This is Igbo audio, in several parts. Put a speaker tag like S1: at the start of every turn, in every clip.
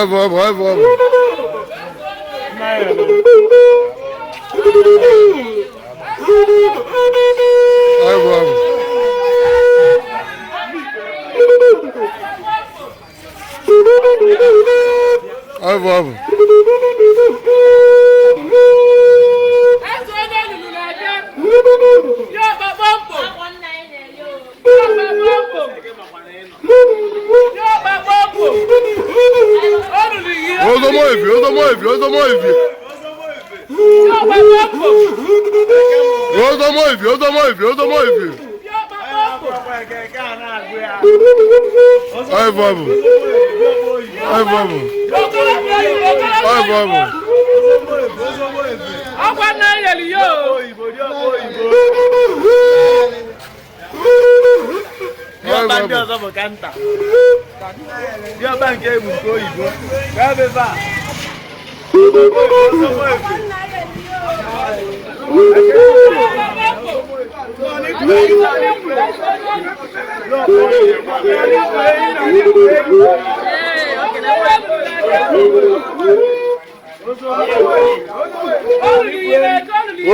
S1: Ọ bụ, ọ bụ, ọ bụ. Ọ bụ, ọ bụ. Ọ bụ, ọ bụ. Ozomo evi, ozomo evi, ozomo evi. Ozomo evi, ozomo evi, ozomo evi. Ọ bụ, ọ bụ. Ọ bụ, ọ bụ. Ọ bụ, ọ bụ.
S2: Ọkwa nna yeli yo.
S3: Diọkpa ndị ọzọ bụ kanta. Diọkpa nke egwu nke oyibo. Gaa ebe a.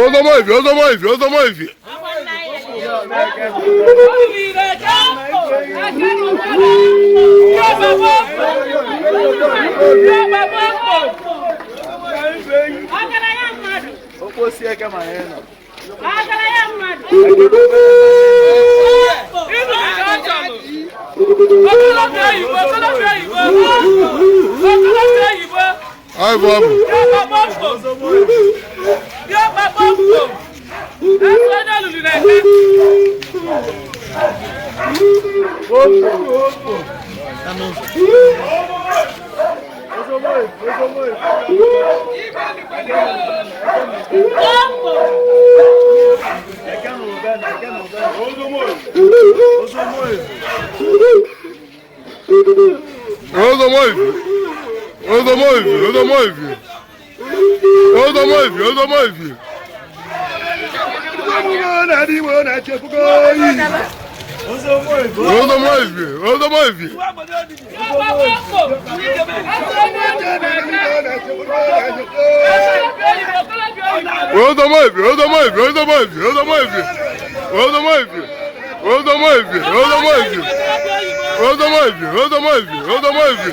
S1: Ozomo evi, ozomo evi, ozomo evi.
S3: Okposi eke ma ya nọ.
S1: Ọ bụ, ọ bụ.
S3: Eke na ube na eke na ube na. Ozomo evi.
S1: Ozomo evi. Ozomo evi, ozomo evi. Ozomo evi, ozomo evi.
S3: Ozomo evi.
S1: Ozomo evi, ozomo evi. Ozomo evi, ozomo evi, ozomo evi, ozomo evi. Ozomo evi. Ozomo evi, ozomo evi. Ozomo evi, ozomo evi, ozomo evi.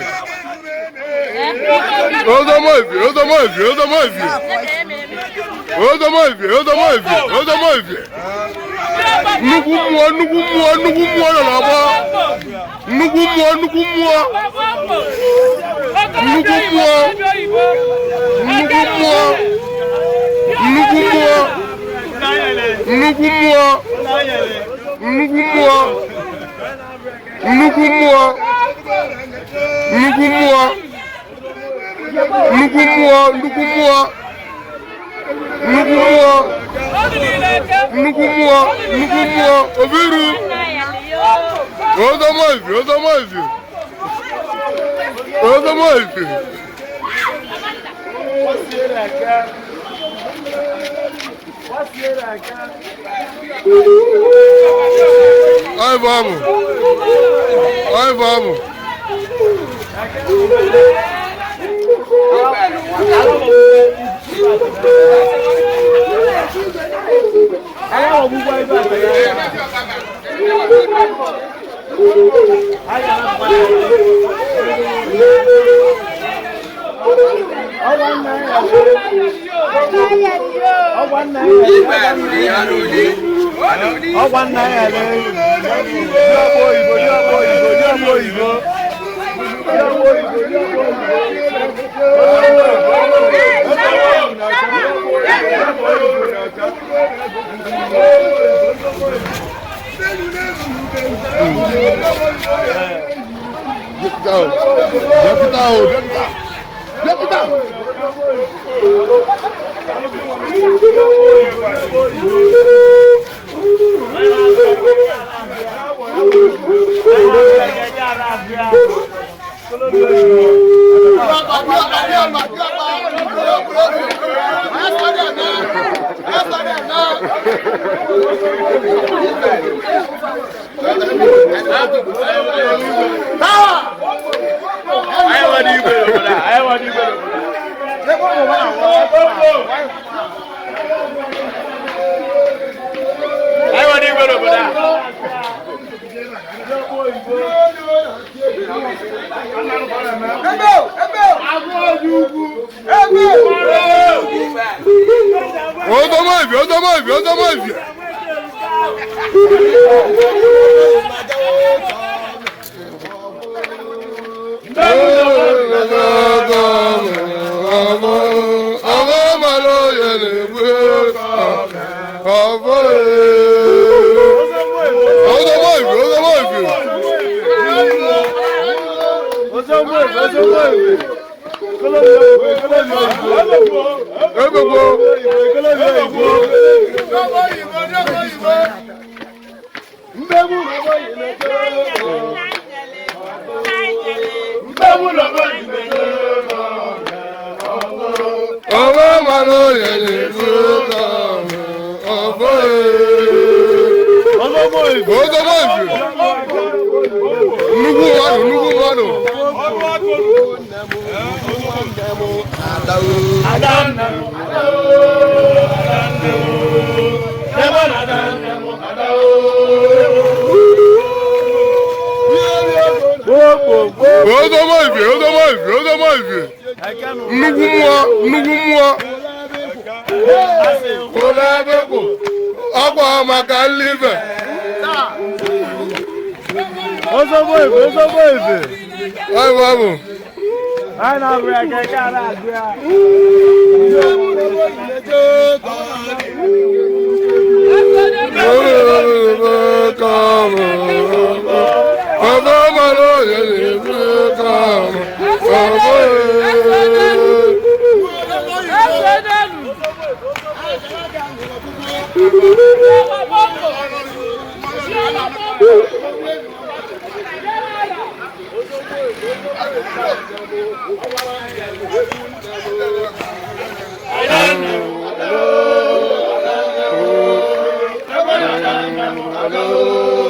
S1: Ozomo evi, ozomo evi, ozomo evi. Ozomo evi, ozomo evi, ozomo evi. Nnukwu mmụọ, nnukwu mmụọ, nnukwu mmụọ nọ n'ọgbọ. Nnukwu mmụọ, nnukwu mmụọ. Nnukwu mmụọ. Nnukwu mmụọ. Nnukwu mmụọ. Nnukwu mmụọ. Nnukwu mmụọ. Nnukwu mmụọ. Nnukwu mmụọ. Nnukwu mmụọ, nnukwu mmụọ. Nnukwu mmụọ. Nnukwu mmụọ, nnukwu mmụọ, obiru. Ozomo evi, ozomo evi. Ozomo evi. Ọ bụ, ọ bụ. Ọ bụ, ọ bụ.
S3: Ọgwa nna ya ele. Diọkpa oyibo, diọkpa oyibo, diọkpa oyibo. Diọkpa oyibo, diọkpa oyibo.
S1: Depụta o, depụta. Depụta.
S3: nwere igwe n'obodo a. Anyị nwere igwe n'obodo a. Anyị nwere igwe n'obodo a.
S1: Ọdọmọ ìfẹ́, ọdọmọ ìfẹ́, ọdọmọ ìfẹ́. Ọdọmọ ìfẹ́, ọdọmọ ìfẹ́. Egbogbo. Ọwọ́ mmanụ yẹn lè dúró ọ̀bọ̀ Ọdọmọ ìfẹ́. Nnukwu mmadụ, nnukwu mmadụ. Ọdọmọ ìfẹ́, ọdọmọ ìfẹ́, ọdọmọ ìfẹ́. Nnukwu mmụọ, nnukwu mmụọ. Ụlọ ọkwa maka nlibe.
S3: Ozogbo ife.
S1: Ọyịbụ abụ.
S3: Anyị na-abụ ya keke a na-agụ ya.
S1: Hello.